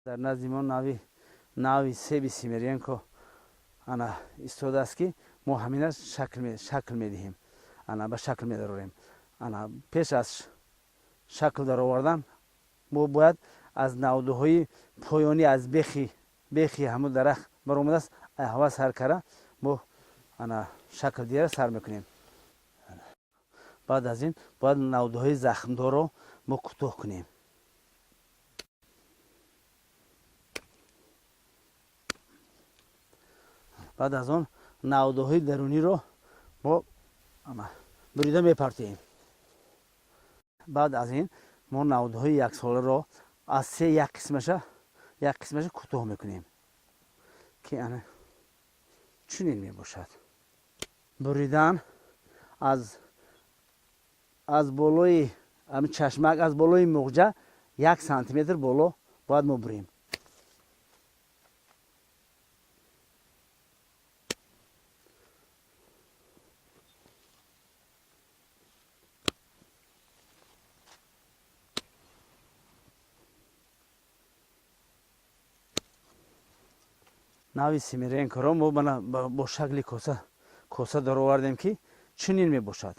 Дар назди мо нави себи Симиренко ана истодааст, ки мо ҳамина шакл медиҳем, ана ба шакл медарорем. Ана пеш аз шакл даровардан мо бояд аз навдуҳои поёнӣ, аз бехи ҳамун дарахт баромадааст, ҳава сар кара мо ана шакл дияра сар мекунем. Баъд аз ин бояд навдуҳои захмдорро мо кӯтоҳ кунем. Баъд аз он навдуҳои даруниро мо бурида мепартоем. Баъд аз ин мо навдуҳои яксоларо аз се як қисмаша кӯтоҳ мекунем, ки ана чунин мебошад. Буридан аз болои чашмак, аз болои муғҷа 1 сантиметр боло бояд мо бурем. Нави Симиренкоро мо бо шакли коса даровардем, ки чунин мебошад.